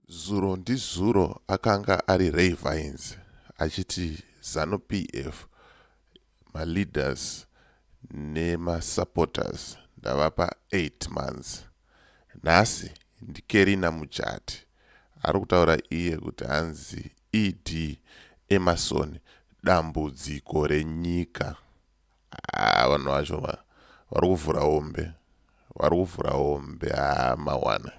Zuro ndizuro akanga ari Ray Vines achiti Zanu PF maleaders nemasupporters ndavapa 8 months. Nhasi ndiKerina Mujati ari kutaura iye kuti hanzi ED Emmerson dambudziko renyika. Haa vanhu vacho vari kuvhura hombe, vari kuvhura hombe haa mawana.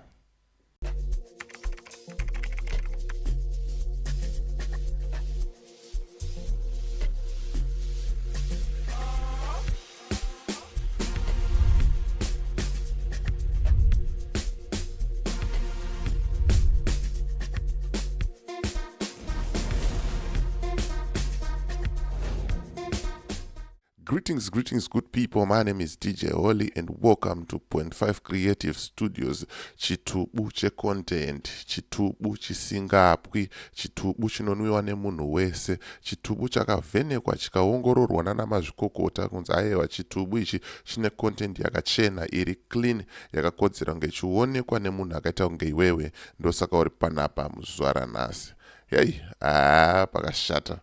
Greetings, greetings, good people. My name is DJ Holly and welcome to Point 5 Creative Studios. Chitubu checontent, chitubu chisingapwi, chitubu chinonwiwa nemunhu wese, chitubu chakavhenekwa chikaongororwa nana mazvikokota kunzi ayewa chitubu ichi chine content yakachena iri clean yakakodzera kunge ichionekwa nemunhu akaita kunge iwewe ndosaka uri panapa muzuva ranhasi. Hey, haa pakashata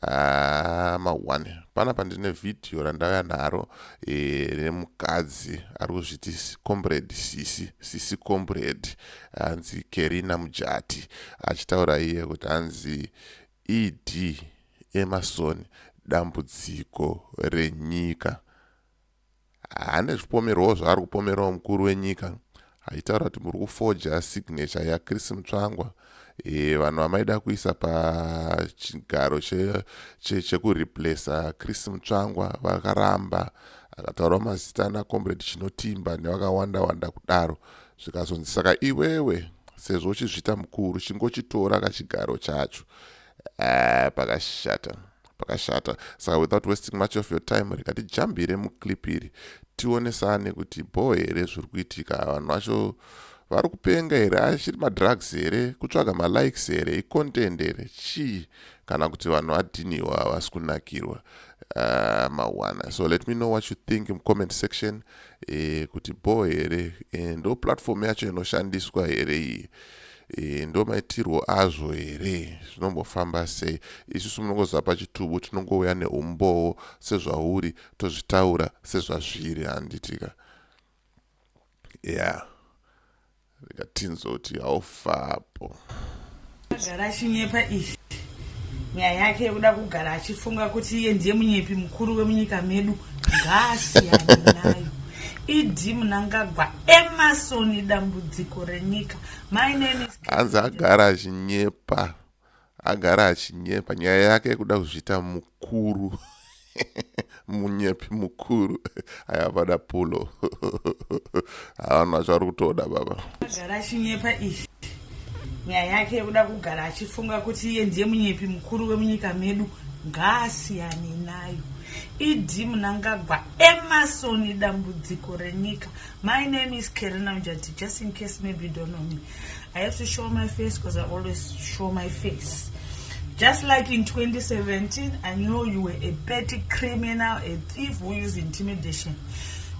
haa ma1 panapa ndine vhidhiyo randauya naro e, remukadzi ari kuzviti comrade sisi sisi comrade hanzi kerina mujati achitaura iye kuti hanzi ed emerson dambudziko renyika Ane zvipomerwawo zvaari kupomerawo mukuru wenyika achitaura kuti muri kufoja signature yaChris Mutsvangwa e, vanhu vamaida kuisa pachigaro chekureplacer che, che Chris Mutsvangwa vakaramba akataurawo mazita ana Comrade Chinotimba nevakawanda wanda kudaro zvikazonzi saka iwewe sezvo uchizviita mukuru chingochitora kachigaro chacho eh, pakashata pakashata saka without wasting much of your time rega tijambire muclip iri tionesane kuti bho here zviri kuitika vanhu vacho vari kupenga here achiri madrugs here kutsvaga malikes here icontent here chii kana kuti vanhu vadhiniwa havasi kunakirwa mawana so let me know what you think mucomment section eh, kuti bho here eh, ndo platform yacho inoshandiswa here iyi e, ndo maitirwo azvo here zvinombofamba sei isusu munongoziva pachitubu tinongouya neumbowo sezvauri tozvitaura sezvazviri handitika ya yeah. Rega tinzwe kuti haufapo. Agara achinyepa iyi nyaya yake yekuda kugara achifunga kuti iye ndiye munyepi mukuru wemunyika medu ngaasiyane nayo. ED Mnangagwa Emerson dambudziko renyika. My name is Hanzi agara achinyepa agara achinyepa nyaya yake yekuda kuzviita mukuru munyepi mukuru ayavada pulo vanhu vacho vari kutoda baba agara achinyepa iyi nyaya yake yekuda kugara achifunga kuti iye ndiye munyepi mukuru wemunyika medu ngaasiyane nayo ed mnangagwa emasoni dambudziko renyika My name is Kerina Mujati, just in case maybe you don't know me. I have to show my face because I always show my face. Just like in 2017, I know you were a petty criminal, a thief who used intimidation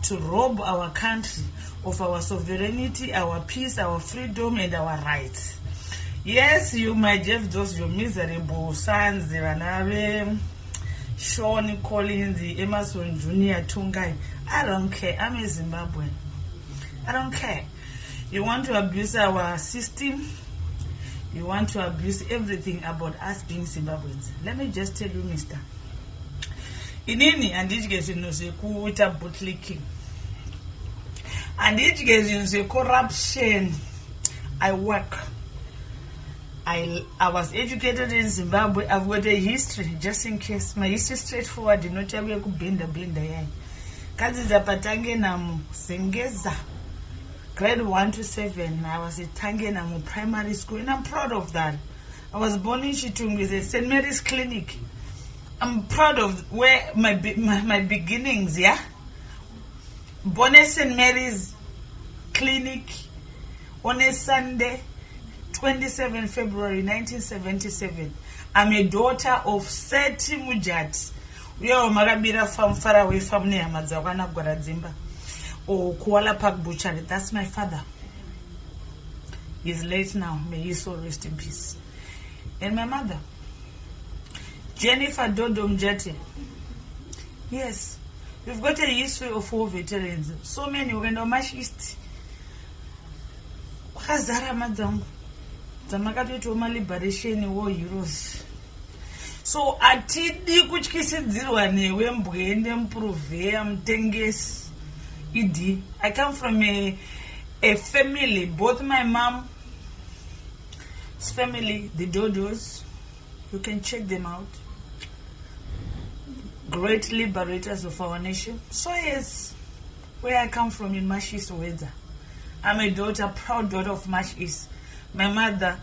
to rob our country of our sovereignty, our peace, our freedom, and our rights. Yes, you might have those your miserable sons, vana Sean Collins, Emerson Junior, Tungai. I don't care. I'm a Zimbabwean. I don't care. You want to abuse our system? You want to abuse everything about us being Zimbabweans. Let me just tell you, mister. Inini handidye zvinhu zvekuita bootlicking. Handidye zvinhu zvecorruption. I work. I was educated in Zimbabwe. I've got a history, just in case. My history is straightforward, not yekubhenda bhenda yayi. Kadzidza paTangenamo, Zengeza, grade 1 to 7. I was at Tangenamo Primary School, and I'm proud of that. I was born in Chitungwiza at St. Mary's Clinic. I'm proud of where my beginnings, yeah? Born at St. Mary's Clinic on a Sunday, 27 February 1977. I'm a daughter of Seti Mujati. Uyewo makabira farm faraway farm nehama dzako ana Gwaradzimba or Kuala Park Butchery. That's my father. He's late now. May he so rest in peace. And my mother, Jennifer Dodo Mujati. Yes, we've got a history of war veterans. So many. Ukaenda kuMash East, kwakazara hama dzangu dzamakatoitawo maliberation war heroes. So hatidi kutyisidzirwa newe, mbwende, mupuruvheya, mutengesi ED. I come from a family, both my mom family, the Dodos, you can check them out, great liberators of our nation. So yes, where I come from in Mash East, Wedza. I'm a daughter, proud daughter of Mash East. My mother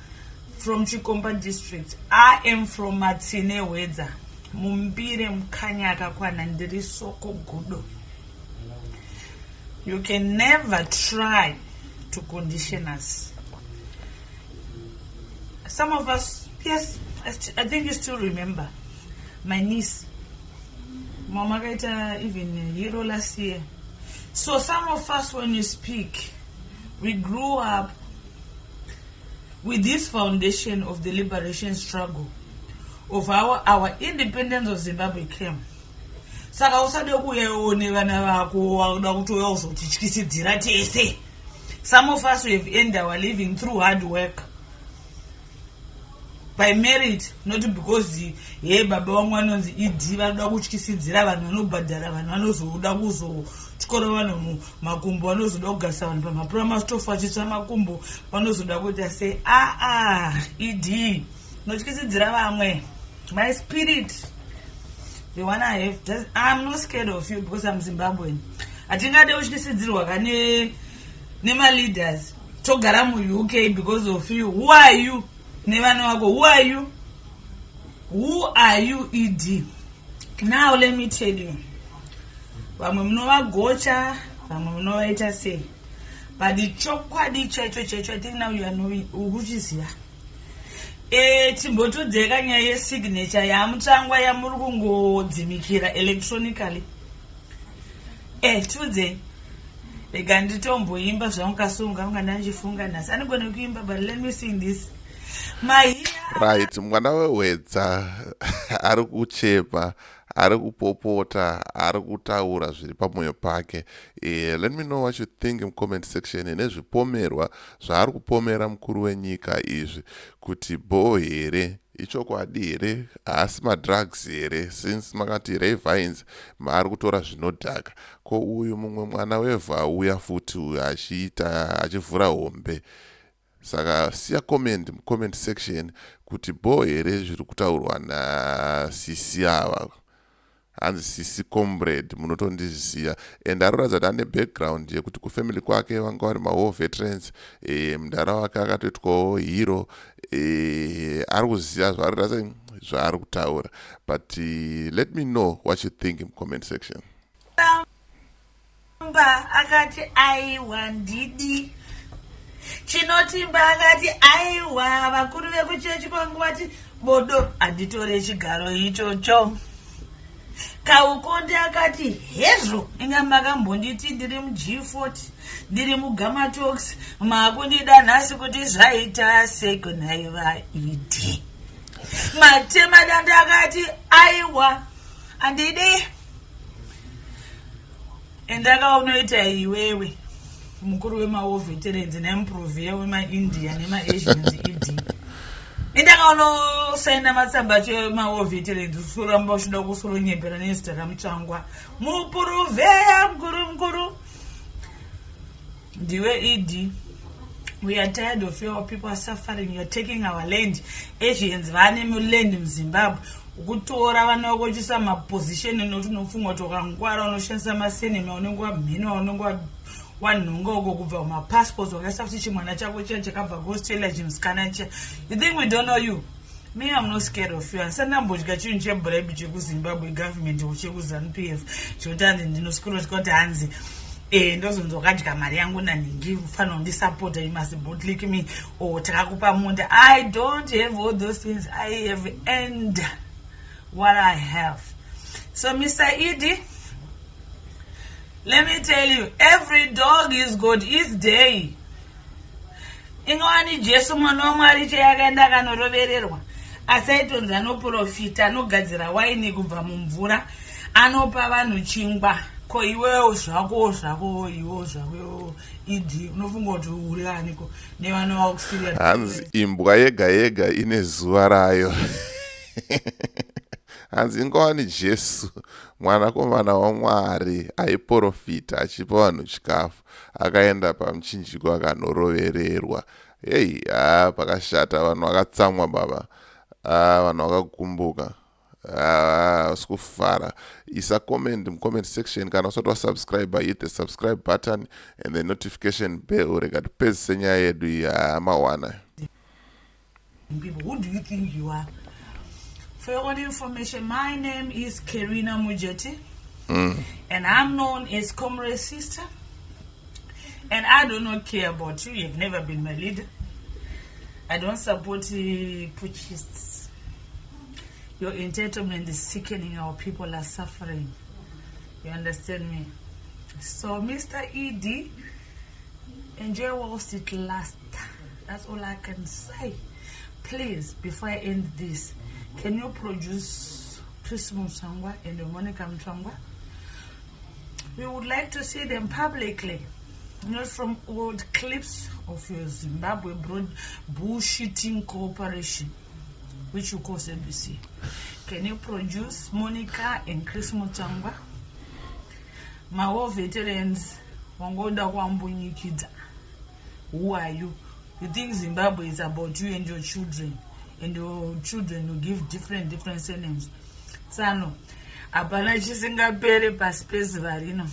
from Chikomba district. I am from Matsine, Wedza, Mumbire, Mukanya kwana ndiri soko gudo. You can never try to condition us. Some of us, yes, I think you still remember my niece, mama akaita even hero last year. So some of us, when you speak, we grew up with this foundation of the liberation struggle of our independence of Zimbabwe came. Saka usade kuuyawo nevana vako wakuda kutouya kuzotityisidzira tese. Some of us, we have earned our living through hard work, by merit, not because ye baba vangu vanonzi ED, vanoda kutyisidzira vanhu, vanobhadhara vanhu, vanozoda kuzotyora vanhu makumbo, vanozoda kugarisa vanhu pamapuramastofu achitsva makumbo, vanozoda kuita sei. Aa, ED, notyisidzira vamwe. My spirit, the one I have does, I'm not scared of you because I'm Zimbabwean. Hatingade kutyisidzirwa kane nemaleaders togara muUK because of you. Who are you nevana vako? Who are you? Who are you, ED? Now let me tell you, vamwe munovagocha, vamwe munovaita sei, but chokwadi chaicho chaicho, I think now you are knowing, ukuchiziva. Chimbotodzeka nyaya yesignature yaMutsvangwa yamuri kungodzimikira electronically. Tiudzei. Rega nditomboimba zvangu kasunga anga ndandichifunga nhasi anogona kuimba, but let me sing this mahiya. Right, mwana weHwedza ari kuchema, ari kupopota, ari kutaura zviri pamwoyo pake. Let me know what you think mucomment section nezvipomerwa zvaari kupomera mukuru wenyika izvi, kuti bho here, ichokwadi here, haasi madrugs here, since makati Ray Vines maari kutora zvinodhaka. Ko uyu mumwe mwana wevhu auya futi uyu achiita achivhura hombe. Saka siya comment mucomment section kuti bho here zviri kutaurwa nasisi ava. Hanzi sisi comrade, munotondiziva. And aroratidza kuti ane background yekuti kufamily kwake vanga vari mawar veterans. Mudhara wake akatoitwawo hero. Ari kuziva zvaari sei zvaari kutaura, but let me know what you think mucomment section. Mba akati aiwa, ndidi Chinotimba akati aiwa, vakuru vekuchechi kwangu vati bodo, handitore chigaro ichocho. Kaukonde akati hezvo, inga makambonditi ndiri muG40, ndiri muGamatox, maakundida nhasi kuti zvaita sekunaiva ED. Matemadanda akati aiwa, handidi. Endakaunoita iwewe mukuru wemawar veterans nemuprovhiya wemaIndia nemaAsians ED, indakaunosaina matsamba acho emawar veterans, usoramba uchida kusoronyembera nezita raMutsvangwa. Mupuruvheya mukuru mukuru ndiwe ED. We are tired of your people are suffering. You are taking our land. Asians vane muland muZimbabwe, ukutora vana vako uchiisa maposition, nokuti unofunga kuti wakangwara, unoshandisa masenema unenge wamhino, unenge wanhonga uko kubva kumapassports, wakaisa futi chimwana chako chiya chakabva kuAustralia, chimusikana chiya. You think we don't know you? Me, I'm not scared of you. Handisati ndambodya chinhu chebribe chekuZimbabwe government, chekuZANU PF, chekuti hanzi ndinoswera kuti hanzi ndozonzi wakadya mari yangu nanhingi, ufanira kundisapota, you must bootlick me or takakupa munda. I don't have all those things. I have earned what I have. So Mr ED, let me tell you, every dog is got his day. Ingawani Jesu mwana waMwari cheye akaenda akanorovererwa, asi aitonzi anoprofita, anogadzira waini kubva mumvura, anopa vanhu chingwa. Ko iwewo zvako zvako iwewo zvako ED unofunga kuti uri aniko nevana vakusiria? Hanzi imbwa yega yega ine zuva rayo. Hanzi ingawani Jesu mwanakomana waMwari aiprofita achipa vanhu chikafu, akaenda pamuchinjiko akanorovererwa. Hei, ha, pakashata, vanhu vakatsamwa baba. Ah, vanhu vakagumbuka, hausi kufara. Isa comment mucomment section. Kana usati wasubscribe, hit the subscribe button and the notification bell. Rega tipedzise nyaya yedu iyi. Hamawana. People, who do you think you are? For your own information, my name is Kerina Mujeti, and I'm known as Comrade Sister. And I do not care about you. You've never been my leader. I don't support putschists. Your entitlement is sickening. Our people are suffering. You understand me? So, Mr. ED, enjoy whilst it lasts. That's all I can say. Please, before I end this, can you produce Chris Mutsvangwa and Monica Mutsvangwa? We would like to see them publicly, not from old clips of your Zimbabwe broad bullshitting cooperation, which you call ZBC. Can you produce Monica and Chris Mutsvangwa? Mawar veterans wangoda kuambunyikidza. Who are you? You think Zimbabwe is about you and your children, and your children will give different different surnames. Tsano, hapana chisingapere pasi pezuva rino.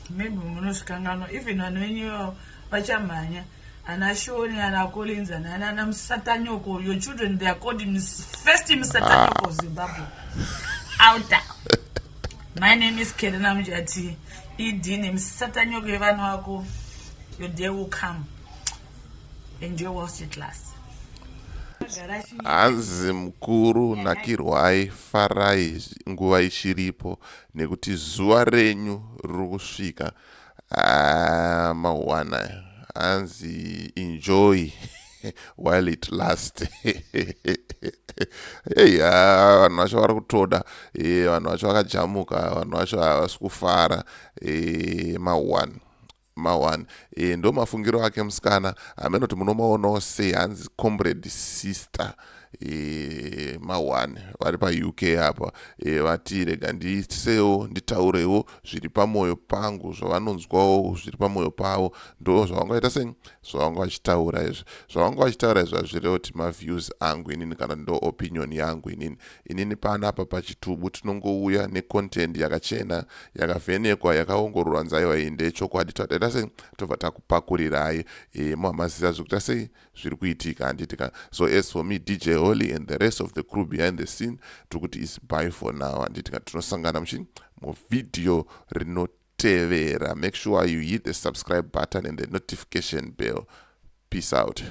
Maybe munozvikanganwa. Even vanhu venyu vachamhanya, ana Shoni, ana Collins, ana Musatanyoko. Your children, they are called first Musatanyoko of Zimbabwe outer. My name is Kerina Mujati. ED nemusatanyoko yevanhu vako, your day will come. Enjoy whilst it lasts. Hanzi mukuru, nakirwai, farai nguva ichiripo, nekuti zuva renyu riri kusvika. Ah, mawana. Hanzi enjoy while it last. Ei, vanhu vacho vari kutoda, vanhu vacho vakajamuka, vanhu vacho havasi kufara. Ma1 ma1 ndo mafungiro ake musikana. Hamene kuti munomaonawo sei. Hanzi Comrade Sister, ma1 vari paUK apa, vati rega ndisewo nditaurewo zviri pamwoyo pangu, zvavanonzwawo zviri pamwoyo pavo, ndo zvavangaita sei, zvavanga vachitaura izvi. Zvavanga vachitaura izvi hazvireva kuti maviews angu inini kana ndo opinion yangu inini. Inini panapa pachitubu tinongouya necontent yakachena, yakavhenekwa, yakaongororwa, nzaiwa iyi ndechokwadi. Tataita sei, tobva takupakurirai, muhamaziva zvekuita sei, zviri kuitika, handiti ka? So as for me, DJ Holly, and the rest of the crew behind the scene, tiri is bye for now, handiti ka? Tinosangana muchi muvhidhiyo rinotevera. Make sure you hit the subscribe button and the notification bell. Peace out.